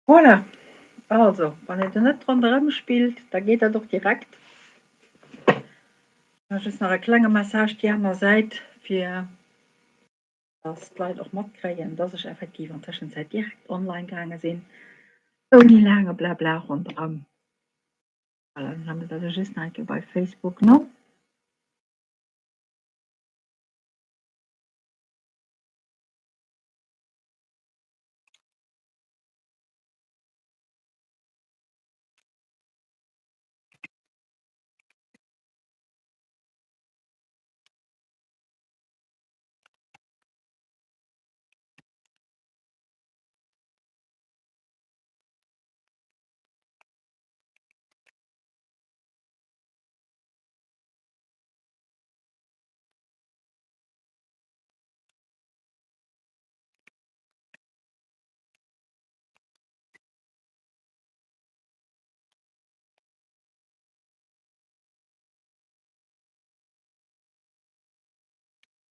Voilà, also wann een do net ronderëm spillt, da geet dat och direkt. Da just nach e klenge Message déi aner Säit, fir dass d'Leit och matkréien, dass ech effektiv an Tëschenzäit direkt online gaange sinn, ouni laange Blabla ronderëm. Voilà, dann haben wir dat just nach eng Kéier bei Facebook no.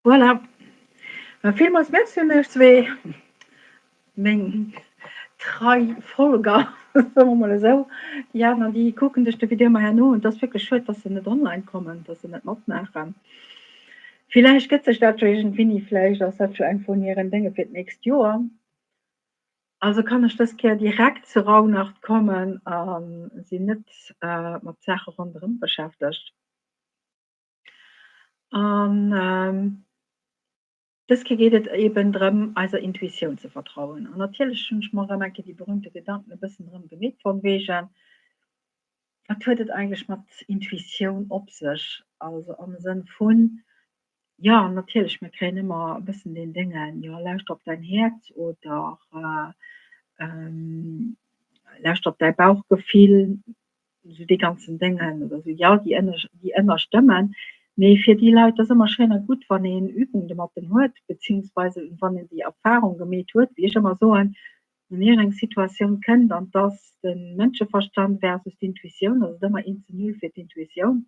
Voilà. Villmools Merci un iech zwee, meng trei Folger, soe mer mol esou. Déi aner, déi kucken sech de Video ëmmer herno un. Et ass wierklech schued, dass se net online kommen, dass se net matmaachen. Villäicht gëtt sech dat jo iergendwéini, vläicht ass dat jo eng vun hiren Dénge fir d'nächst Joer. Also kann ech dës Kéier direkt zu Rauhnacht kommen a sinn net mat Saache ronderëm beschäftegt. An dës Kéier geet et eben drëm, eiser Intuitioun ze vertrauen. An natierlech hunn ech mer erëm eng Kéier déi berühmte Gedanken e bëssen drëm gemeet, von wegen, Wat huet et eigentlech mat Intuitioun op sech? Also am Sënn vun, jo natierlech, mir kréien ëmmer e bëssen deen Déngen, jo lauschter op däin Häerz oder lauschter op däi Bauchgefill, esou dee ganzen Déngen oder esou, jo déi ënner déi ënner Stëmmen. Mee fir déi Leit ass ëmmer schéin a gutt, wann een Übung domatten huet, beziehungsweise wann een déi Erfahrung gemeet huet, wéi ech ëmmer soen, Wann iergend eng Situatioun kënnt an 't ass de Mënscheverstand versus d'Intuitioun, ass et ëmmer een zu null fir d'Intuitioun.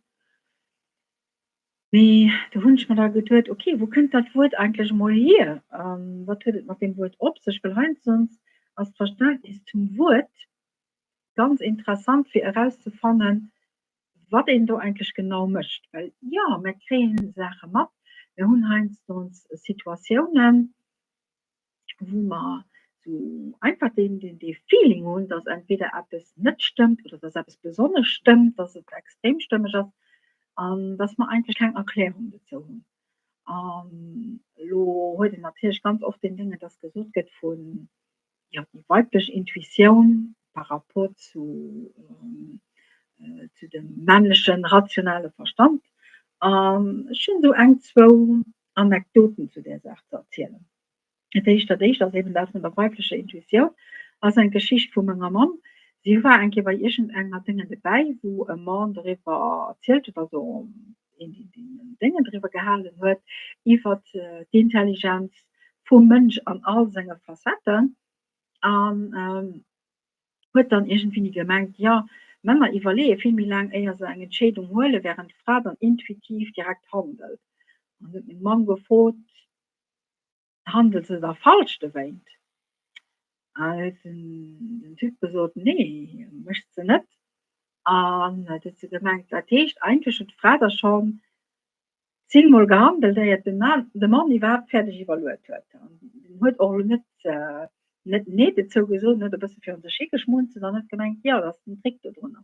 Mee do hunn ech mer da geduet, ok, wou kënnt dat Wuert eigentlech emol hier a wat huet et mat deem Wuert op sech? Well heiansdo ass d'Verständnis zum Wuert ganz interessant fir erauszefannen, wat een do eigentlech genau mécht. Well jo, mir kréien Saache mat, mir hunn heiansdo Situatiounen, wou mer sou einfach deen, deen, dee Feeling hunn, dass entweder eppes net stëmmt oder dass eppes besonnesch stëmmt, dass et extrem stëmmeg ass an dass mer eigentlech keng Erklärung dozou hunn. An elo huet een natierlech ganz oft deen Déngen, dass gesot gëtt vun, jo, déi weiblech Intuitioun par rapport zu, zu dem männlechen rationale Verstand. An ech hunn esou eng, zwou Anekdoten zu där Saach ze erzielen. Dat éischt, dat éischt ass eben dat vun der weiblecher Intuitioun, ass eng Geschicht vu menger Mamm. Si war eng Kéier bei iergendenger Déngen dobäi, wou e Mann doriwwer erzielt huet, also een, deen deen Déngen driwwer gehalen huet, iwwer d'Intelligenz vum Mënsch an all senge Facetten. An huet dann iergendwéini gemengt, jo, Männer iwwerleeë vill méi laang, éier se eng Entscheedung huelen, wärend d'Fra dann intuitiv direkt handelt. An huet meng Mamm gefrot, Handelt se da falsch dowéint? An huet den Typ gesot, Nee, mécht se net. An huet se gemengt, dat heescht, eigentlech huet d'Fra da schonn zéngmol gehandelt, éiert de Mann de Mann iwwerhaapt fäerdeg iwwerluet huet. An en huet och elo net net nee dozou gesot, en huet e bësse virun sech higeschmunzelt an huet gemengt, jo, dat ass den Trick dodrunner.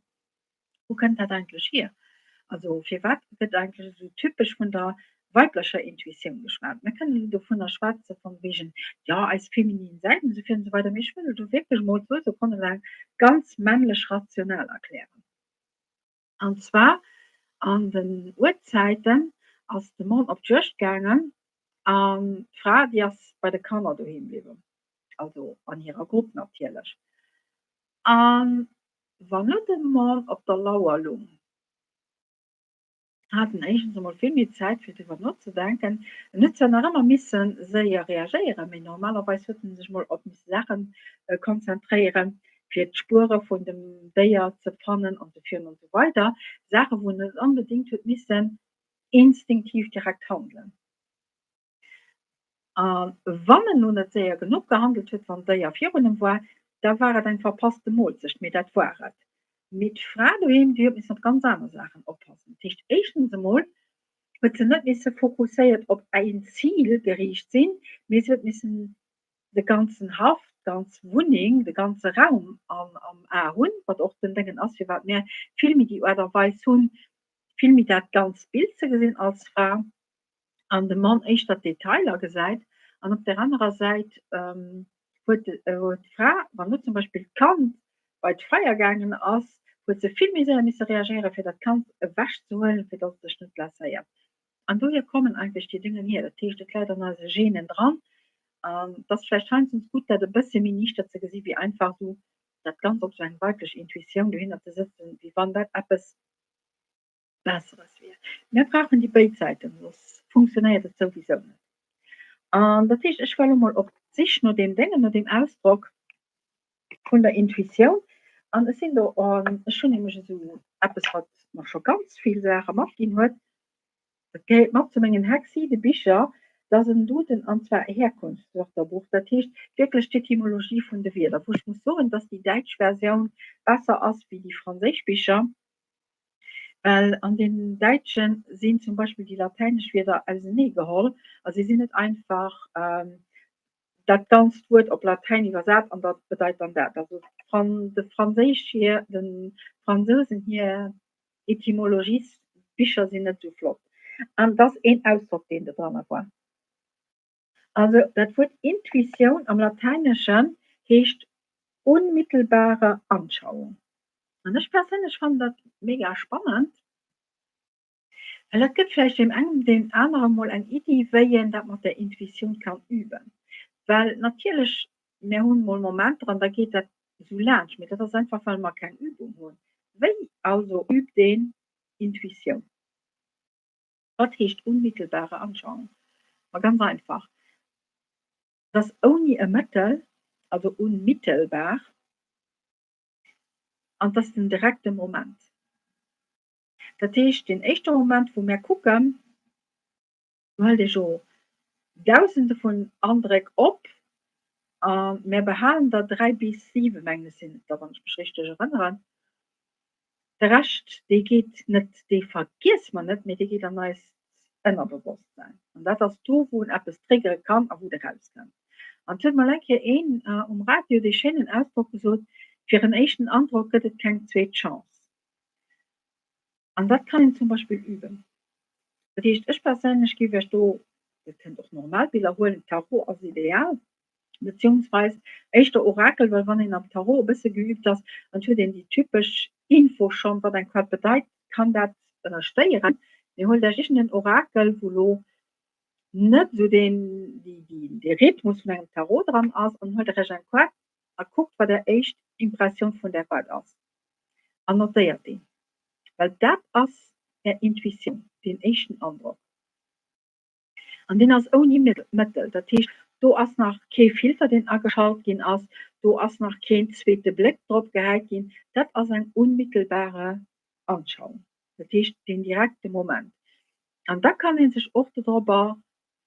Wou kënnt dat eigentlech hier? Also firwat gëtt eigentlech esou typesch vun der weiblecher Intuitioun geschwat? Mir kënnen elo dovunner schwätze von wegen, jo, eis feminin Säit an esou vill an esou weider, mee ech wëll elo wierklech emol zwou Sekonne laang ganz männlech rational erklären. An zwar an den Urzäiten ass de Mann op d'Juegd gaangen an d'Fra déi ass bei de Kanner doheem bliwwen, also an hirer Grupp natierlech. A wann elo de Mann op der Lauer lung, hat en éischtens emol vill méi Zäit fir driwwer nozedenken. En huet zwar nach ëmmer misse séier reagéieren, mee normalerweis huet en sech mol op misse Saache konzentréieren, fir d'Spuere vun dem Déier ze fannen an esou virun an esou weider. Saache wou en net onbedéngt huet missen instinktiv direkt handelen. A wann en elo net séier genuch gehandelt huet, wann d'Déier virun em war, Da war et eng verpasste Moolzecht, mee dat war et. Mee d'Fra doheem, déi huet missen op ganz aner Saachen oppassen. Dat heescht, éischtens emol huet se net misse fokusséiert op een Zil geriicht sinn, mee se huet missen de ganzen Haff, d'ganz Wunneng, de ganze Raum am A hunn, wat och den Déngen ass, firwat mär vill méi déi Aart a Weis hunn, vill méi dat ganzt Bild ze gesinn als Fra an de Mann éischter d'Detailer gesäit. An op där anerer Säit huet d'Fra, wann elo zum Beispill d'Kand bei d'Feier gaangen ass, huet se vill méi séier misse reagéieren, fir dat Kand ewechzehuelen, fir datt et sech net blesséiert. An dohier kommen eigentlech déi Déngen hier. Dat heescht, et läit an eise Genen dran. An et ass vläicht heiansdo gutt, dat e bësse méi niichter ze gesi wéi einfach esou dat Ganzt op esou eng weiblech Intuitioun dohinner ze sëtzen, wéi wann dat eppes Besseres wier. Mir brauchen déi béid Säiten, soss funktionéiert et souwisou net. An dat heescht, ech war elo mol op d'Sich no deem Déngen, no deem Ausdrock vun der Intuitioun. An ech sinn do, ech hunn nämlech esou eppes, wat mer scho ganz vill Saache matginn huet, dat gehéiert mat zu mengen Hexide-Bicher, dat ass en Duden, an zwar e Herkunftswörterbuch, dat heescht wierklech d'Etymologie vun de Wierder, wou ech muss soen, dass déi däitsch Versioun besser ass wéi déi franséisch Bicher. Well an den Däitsche sinn zum Beispill déi latäinesch Wierder ausenee geholl a si sinn net einfach dat ganzt Wuert op Latäin iwwersat an dat bedeit dann dat. Also de Franséisch hir, de Fransousen hir Etymologiesbicher sinn net esou flott. An et ass een Ausdrock, deen do dranner war. Also dat Wuert Intuitioun am Latäineschen heescht unmittelbare Anschauung. An ech perséinlech fannen dat mega spannend, well dat gëtt vläicht deem engem, deem anere mol eng Iddi, wéi een dat mat der Intuitioun kann üben. Well natierlech, mir hunn mol Momenter an da geet dat esou laanscht, mee dat ass einfach, well mer keng Übung hunn. Wéi also übt een Intuitioun? Wat heescht unmittelbare Anschauung? Ma ganz einfach, et ass ouni e Mëttel, also unmittelbar, an et ass den direkte Moment. Dat heescht, deen éischte Moment, wou mär kucken, do hëlt ee jo Dausende vun Andréck op a mär behalen der 3 bis 7, mengen ech sinn et der, wann ech mech richteg erënneren. De Rescht, dee geet net, dee vergiesse mer net, mee dee geet an eist Ënnerbewosstsäin. An dat ass do, wou en eppes triggere kann a wou et erauskënnt. An et huet mol eng Kéier een um Radio dee schéinen Ausdrock gesot, Fir en éischten Androck gëtt et keng zweet Chance. An dat kann een zum Beispill üben. Dat heescht, ech perséinlech géif Iech do, Dir kënnt och normal Biller huelen, Tarot ass ideal, beziehungsweis éischter Orakel, well wann een am Tarot e bësse geübt ass an et huet een déi typesch Info schonn, wat eng Kaart bedeit, kann dat stéieren. Mee huelt Iech iergend en Orakel, wou lo net esou deen, dee Rhythmus vun engem Tarot dran ass, an huelt Iech eng Kaart a kuckt, wat Är éischt Impressioun vun där Kaart ass an notéiert déi, well dat ass Är Intuitioun, deen éischten Androck. An deen ass ouni Mëttel. Dat heescht, do ass nach kee Filter, deen ageschalt ginn ass, do ass nach keen zweete Bléck drop gehäit ginn. Dat ass eng unmittelbare Anschauung, dat heescht deen direkte Moment. An da kann ee sech och dodropper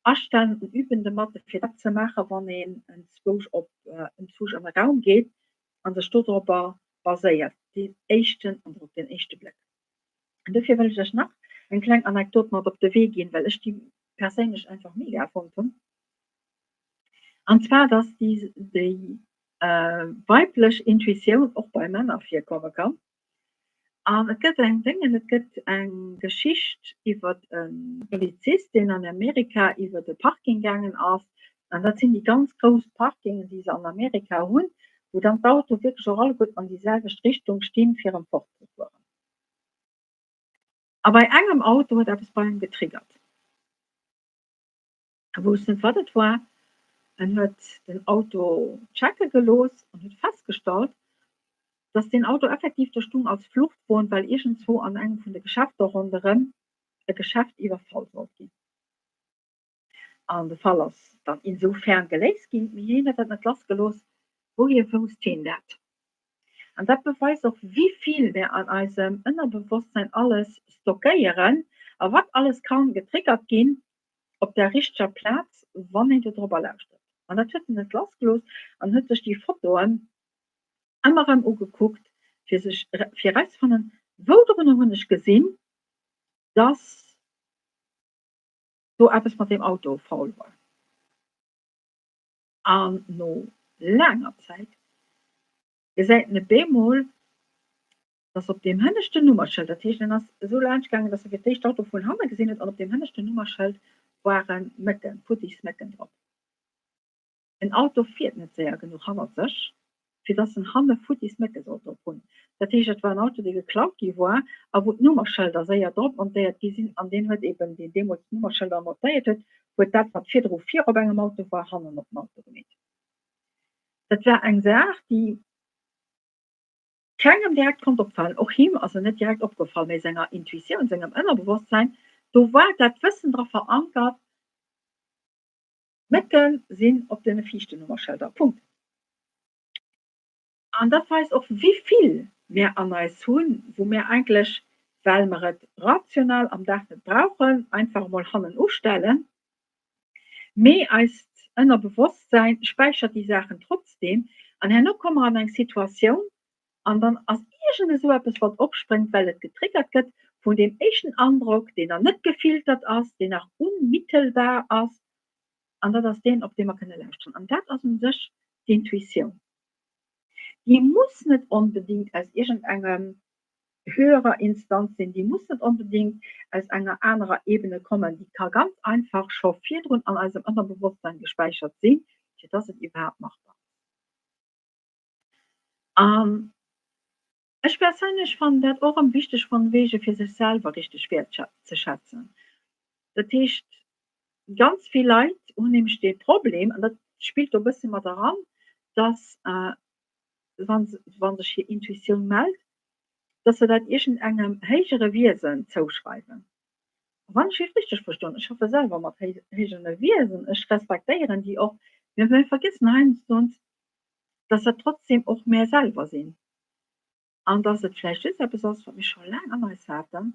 astellen an üben domat, fir dat ze maachen, wann een enzwousch op enzwousch an e Raum geet a sech dodropper baséiert, deen éischten Androck, deen éischte Bléck. An dofir wëll ech lech nach eng kleng Anekdot mat op de Wee ginn, well ech déi perséinlech einfach mega fonnt hunn. An zwar, dass déi, déi weiblech Intuitioun och bei Männer virkomme kann. An et gëtt eng Déngen, et gëtt eng Geschicht iwwer e Polizist, deen an Amerika iwwer e Parking gaangen ass. An dat sinn déi ganz grouss Parkingen, déi se an Amerika hunn, wou dann d'Autoe wierklech och alleguerten an déi selwecht Richtung stinn, fir erëm fortzefueren. A bei engem Auto huet eppes bei him getriggert. E wousst net, wat et war. En huet den Auto checke gelooss an huet festgestallt, dass deen Auto effektiv do stung als Fluchtwon, well iergendzwou an engem vun de Geschäfter ronderëm e Geschäft iwwerfall sollt ginn. An de Fall ass dann insoufern geléist ginn, mee hien huet dat net lassgelooss. Wouhier wousst hien dat? An dat beweist och, wéi vill mir an eisem Ënnerbewosstsein alles stockéieren a wat alles ka getriggert ginn op der richteger Plaz, wann een dodropper lauschtert. An dat huet en net lassgelooss an huet sech déi Fotoen. Ëmmer erëm ugekuckt, fir sech, fir erauszefannen, wou dorunner hunn ech gesinn, dass do eppes mat deem Auto faul war. An no laanger Zäit gesäit en op eemol, dass op deem hënneschten Nummerschëld, dat heescht, en ass esou laanscht gaangen, dass e fir d'éischt d'Auto vun hanne gesinn huet, an op deem hënneschten Nummerschëld ware Mécken, futtis Mécken drop. En Auto fiert net séier genuch hannert sech, fir dass en hanne futtis Mécke sollt drop hunn. Dat heescht, et war en Auto, dee geklaut gi war a wou d'Nummerschëlder séier drop montéiert gi sinn. An deen huet eben, deen deemools d'Nummerschëlder montéiert huet, huet dat, wat virdru vir op engem Auto war, hannen op den Auto gemeet. Dat war eng Saach, déi kengem direkt konnt opfalen. Och him ass se net direkt opgefall, mee senger Intuitioun, sengem Ënnerbewosstsäin, do war dat Wëssen dra verankert, D'Mécke sinn op de viischten Nummerschëlder. Punkt. An dat weist och, wéi vill mär an eis hunn, wou mär eigentlech, well mer et rational am Dag net brauchen, einfach emol hannen ustellen. Mee eist Ënnerbewosstsäin späichert déi Saachen trotzdeem. An herno komme mer an eng Situatioun an dann ass iergend esou eppes, wat opspréngt, well et getriggert gëtt vun deem éischten Androck, deen nach net gefiltert ass, deen nach unmittelbar ass. An dat ass deen, op dee mer kënne lauschteren. An dat ass u sech d'Intuitioun. Déi muss net onbedéngt aus iergendengem höherer Instanz sinn, déi muss net onbedéngt aus enger anerer Ebene kommen, déi ka ganz einfach scho virdrun an eisem Ënnerbewosstsein gespäichert sinn, fir dass et iwwerhaapt machbar ass. An ech perséinlech fannen dat och erëm wichteg von wege fir sech selwer richteg wäertzeschätzen. Dat heescht, ganz vill Leit hunn nämlech dee Problem, an dat spillt do e bësse mat eran, dass wa wa sech hir Intuitioun mellt, dass se dat iergendengem héijere Wiesen zouschreiwen. Wann ech et richteg verstoen, ech schaffe selwer mat héijere Wiesen, ech respektéieren déi och, mä mir vergiessen heiansdo, dass dat trotzdem och mär selwer sinn an dass et vläicht just eppes ass, wat mir scho laang an eis haten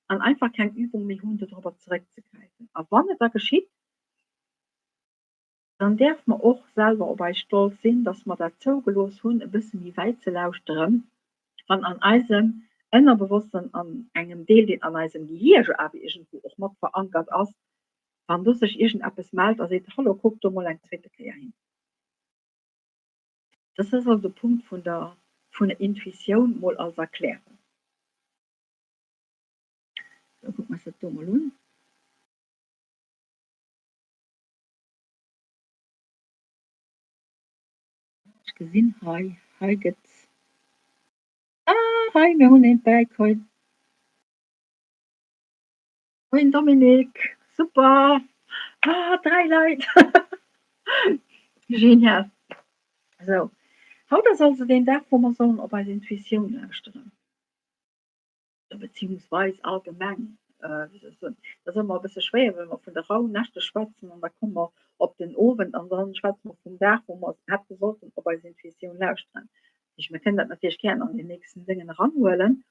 an einfach keng Übung méi hunn, dodrobber zeréckzegräifen. A wann et da geschitt, dann däerfe mer och selwer op eis stolz sinn, dass mer dat zougelooss hunn, e bësse méi wäit ze lauschteren, wann an eisem Ënnerbewossten, an engem Deel, deen an eisem Gehier jo awer iergendwou och mat verankert ass, wann do sech iergendeppes mellt a seet, Hallo, kuck do mol eng zweete Kéier hin. Dat ass also de Punkt vun der vun der Intuitioun mol als Erklärung. Da kucke mer eis dat do mol un. Ech gesinn hei, hei gëtt, ah hei, mir hunn eent bäikritt. Moien Dominique, super! Ah, 3 Leit! Genial! Sou, haut ass also deen Dag, wou mer sollen op eis Intuitioun lauschteren, beziehungsweis allgemeng, wéi soll ech soen, dat ass ëmmer e bësse schwéier, well mer vun de Rauhnächte schwätzen an da komme mer op den Owend an dann schwätze mer vum Dag, wou mer hätte sollten op eis Intuitioun lauschteren. Mir kënnen dat natierlech gären an den nächsten Déngen eranhuelen.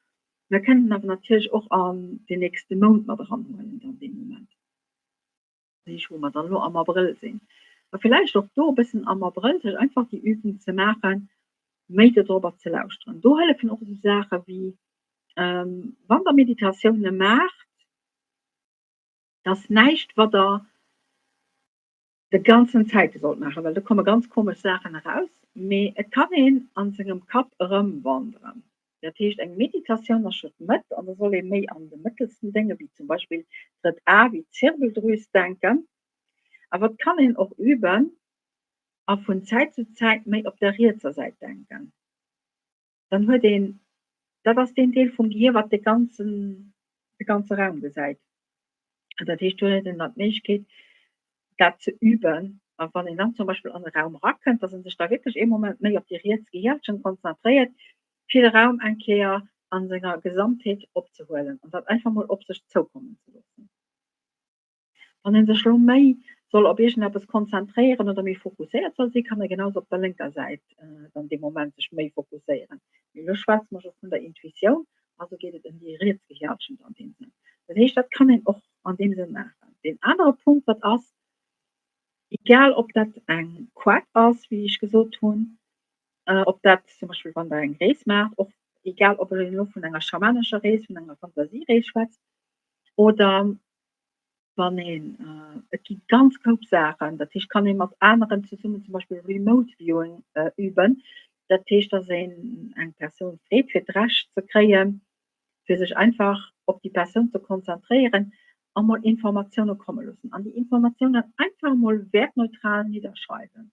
Mer kënnen awer natierlech och an den nächste Mount mat eranhuelen dann dee Moment, wou mer dann elo am Abrëll sinn. A villäicht och do e bëssen am Abrëll sech einfach déi Übung ze maachen, méi dodrobber ze lauschteren. Do hëllefen och esou Saache wéi, wann Der Meditatioune maacht, dass näischt wat Der de ganzen Zäite sollt maachen, well do komme ganz komesch Saachen eraus, mee et kann een a sengem Kapp erëmwanderen. Dat heescht, eng Meditatioun ass scho d'Mëtt an da soll ee méi an de mëttelsten Dénge wéi zum Beispill d'drëtt A, wéi d'Zirbeldrüs denken. Awer et kann een och üben a vun Zäit zu Zäit méi op der rietser Säit denken. Dann huet een, dat ass deen Deel vum Gehir, wat de ganzen, de ganze Raum gesäit. An dat heescht, do huet een dann d'Méiglechkeet, dat ze üben. A wann een dann zum Beispill an e Raum erakënnt, dass ee sech da wierklech ee Moment méi op déi riets Gehirhälschent konzentréiert, fir de Raum eng Kéier a senger Gesamtheet opzehuelen an dat einfach mol op sech zoukommen ze loossen. Wann ee sech elo méi soll op iergendeppes konzentréieren oder méi fokusséiert soll sinn, kann e genausou op der lénker Säit dann dee Moment sech méi fokusséieren. Mee elo schwätze mer jo vun der Intuitioun, also geet et ëm déi riets Gehirnhallschent an deem Sënn. Dat heescht, dat kann een och an deem Sënn maachen. Deen anere Punkt, dat ass, egal ob dat eng Quack ass, wéi ech gesot hunn. Ob dat zum Beispill wann Der eng Rees maacht, och egal ob een elo vun enger schamanescher Rees, vun enger Fantasierees schwätzt oder wann een, et gi ganz Koup Saachen, dat heescht kann ee mat aneren zesummen zum Beispill Remote Viewing üben, dat heescht, datt een eng Persoun freet fir d'Recht ze kréien, fir sech einfach op déi Persoun ze konzentréieren a mol Informatioune komme loossen an déi Informatiounen einfach emol wäertneutral nidderschreiwen.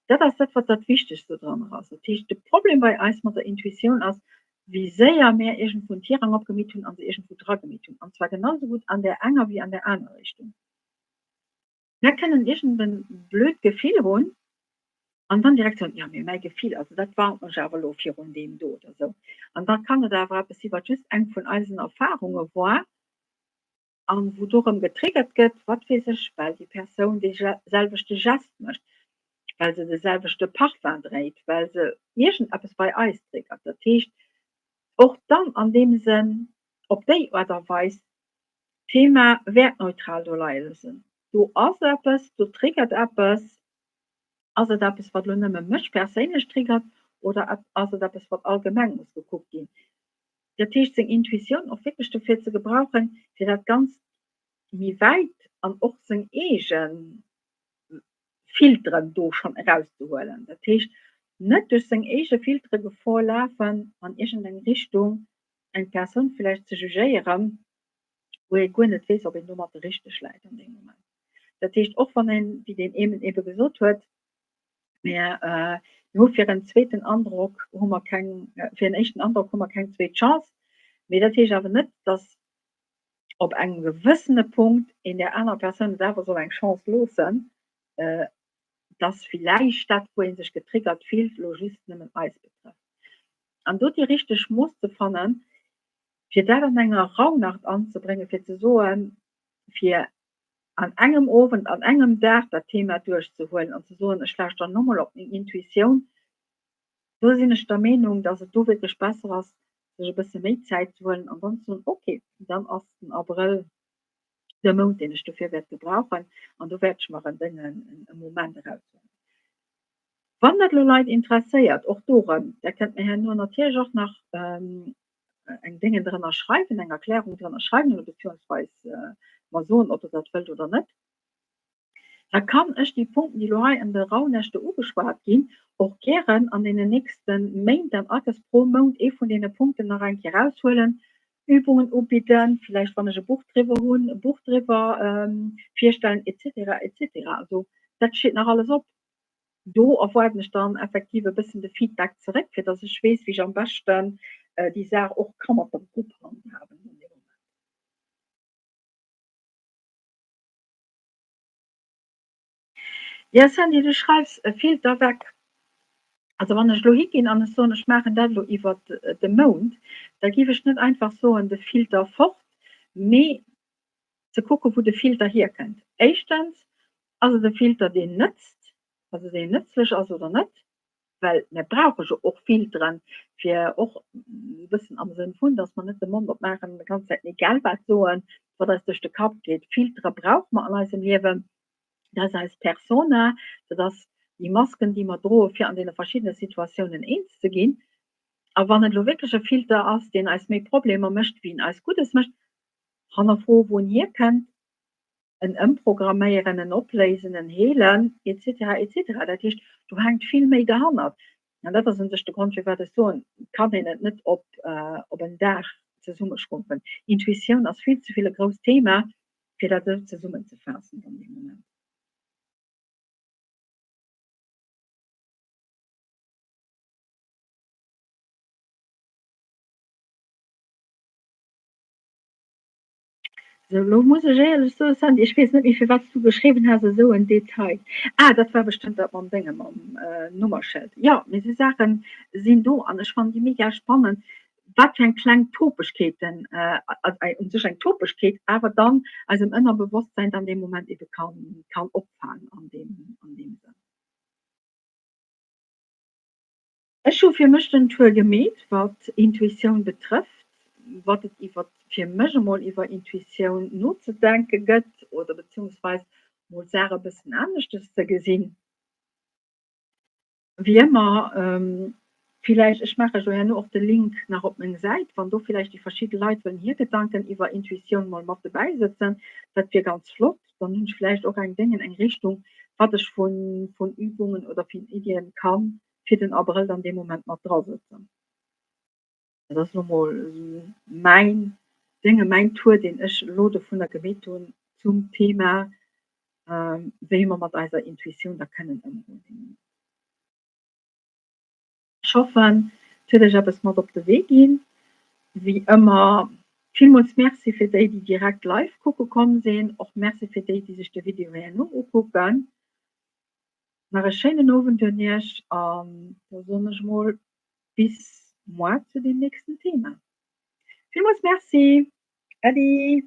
Dat ass dat, wat dat Wichtegst dodranner ass. Dat heescht, de Problem bei eis mat der Intuitioun ass, wéi séier mär iergendwou en Tirang opgemeet hunn a se iergendwou dragemeet hunn, an zwar genau sou gutt an där enger wéi an där anerer Richtung. Mär kënnen iergend e blöd Gefill hunn an dann direkt soen, jo, mee mäi Gefill, also dat warnt mech awer elo virun deem do oder sou. An da kann et awer eppes si wat just eng vun eisen Erfarunge war an wou do rëm getriggert gëtt, wat weess ech, well déi Persoun dee selwechte Gest mécht, well se de selwechte Parfum dréit, well se iergendeppes bei eis triggert. Dat heescht, och dann an deem Sënn, op déi Aart a Weis d'Thema wäertneutral do leie loossen. Do ass eppes, do triggert eppes. Ass et eppes, wat elo nëmme mech perséinlech triggert oder ass et eppes, wat allgemeng muss gekuckt ginn? Dat heescht, seng Intuitioun och wierklech dofir ze gebrauchen, fir dat Ganzt méi wäit an och seng eege Filteren do schonn erauszehuelen. Dat heescht, net duerch seng eege Filtere Gefor lafen, an iergendeng Richtung eng Persoun villäicht ze jugéieren, wou ee guer net weess, ob een domatter richteg läit an deem Moment. Dat heescht, och wann een, wéi deen Emen ebe gesot huet, Mir hu fir en zweeten Androck hu mer keng, fir en éischten Androck hu mer keng zweet Chance. Mee dat heescht awer net, datt op engem gewëssene Punkt een där anerer Persoun net awer soll eng Chance loossen, datt villäicht dat, wou ee sech getriggert fillt, elo just nëmmen eis betrëfft. An do déi richteg Mooss ze fannen, fir dat an enger Rauhnacht anzebréngen, fir ze soen, fir an engem Owend, an engem Dag dat Thema duerchzehuelen an ze soen, ech lauschteren elo mol op meng Intuitioun, do sinn ech der Meenung, dass et do wierklech besser ass, sech e bësse méi Zäit ze huelen an dann ze soen, okay, dann ass den Abrëll de Mount, deen ech dofir wäert gebrauchen an do wäert ech mer en Déngen, e Moment eraushuelen. Wann dat elo Leit interesséiert, och do erëm, där kënnt mir herno natierlech och nach eng Déngen drënner schreiwen, eng Erklärung drënner schreiwen oder beziehungsweis mer soen, ob Der dat wëllt oder net, da kann ech déi Punkten, déi elo hei an de Rauhnächte ugeschwat ginn, och gären an deenen nächste Méint dann akes pro Mount ee vun deene Punkten nach eng Kéier eraushuelen, Übungen ubidden, villäicht wann ech e Buch driwwer hunn, e Buch driwwer virstellen et cetera et cetera. Also dat steet nach alles op. Do erwaarden ech dann effektiv e bëssen de Feedback zeréck, fir dass ech weess, wéi ech am beschten déi Saach och ka mat der Grupp handhaben an deem Moment. Jo Sandy, du schreifs Filter weg. Also wann ech elo higinn an ech soen, ech maachen dat elo iwwert de Mount, da géif ech net einfach soen, de Filter fort, mee ze kucken, wou de Filter hierkënnt. Éischtens, ass et e Filter, deen nëtzt, also deen nëtzlech ass oder net, well mir brauche jo och Filteren, fir och e bëssen am Sënn vun, dass mer net de Mond opmaachen an déi ganz Zäit egal wat soen, wat eis duerch de Kapp geet. Filtere brauche mer an eisem Liewen, dat ass eis Persona, dat ass déi Masken, déi mer droe fir an deene verschiddene Situatiounen eens ze ginn. A wann et elo wierklech e Filter ass, deen eis méi Problemer mécht, wéi en eis Guddes mécht, hannerfroe wou en hierkënnt, en ëmprogramméieren, en opléisen, en heelen, et cetera, et cetera. Dat heescht, do hänkt vill méi derhannert. An dat ass u sech de Grond, firwat ech soen, et kann een et net op, op en Dag zesummeschrumpfen. Intuitioun ass vill ze vill e grousst Thema, fir dat esou zesummenzefaassen an deem Moment. Sou, lo muss ech éierlech soen, Sandy, ech weess net méi firwat s du geschriwwen has esou en Detail. Ah, dat war bestëmmt dat mam Dénge mam Nummerschëld. Jo, mee esou Saache sinn do an ech fannen déi mega spannend, wat fir eng kleng Topegkeeten, u sech eng Topegkeet, awer dann eisem Ënnerbewosstsäin dann dee Moment ebe kann kann opfaangen an deem an deem Sënn. Ech hu fir mech den Tour gemeet, wat Intuitioun betrëfft, wat et iwwer, fir mech emol iwwer Intuitioun nozedenke gëtt oder beziehungsweis mol d'Saach e bëssen aneschtes ze gesinn. Wéi ëmmer, villäicht, ech maache jo herno och de Link nach op meng Säit, wann do villäicht déi verschidde Leit wëllen hir Gedanken iwwer Intuitioun mol mat dobäi sëtzen, dat wier ganz flott. Dann hunn ech villäicht och eng Déngen, eng Richtung, wat ech vun, vun Übungen oder vun Iddien kann fir den Abrëll dann dee Moment mat drasëtzen. Dat ass elo mol mäin Dénge, mäin Tour, deen ech elo dovunner gemeet hunn zum Thema, wéi mer mat eiser Intuitioun da kënnen ëmgoen. Ech hoffen, et huet Iech eppes mat op de Wee ginn. Wéi ëmmer, villmools Merci fir déi, déi direkt live kucke komm sinn. Och Merci fir déi, déi sech de Video herno ukucken. Nach e schéinen Owend un Iech an da soen ech mol bis moar zu deem nächsten Thema. Villmools Merci. Äddi.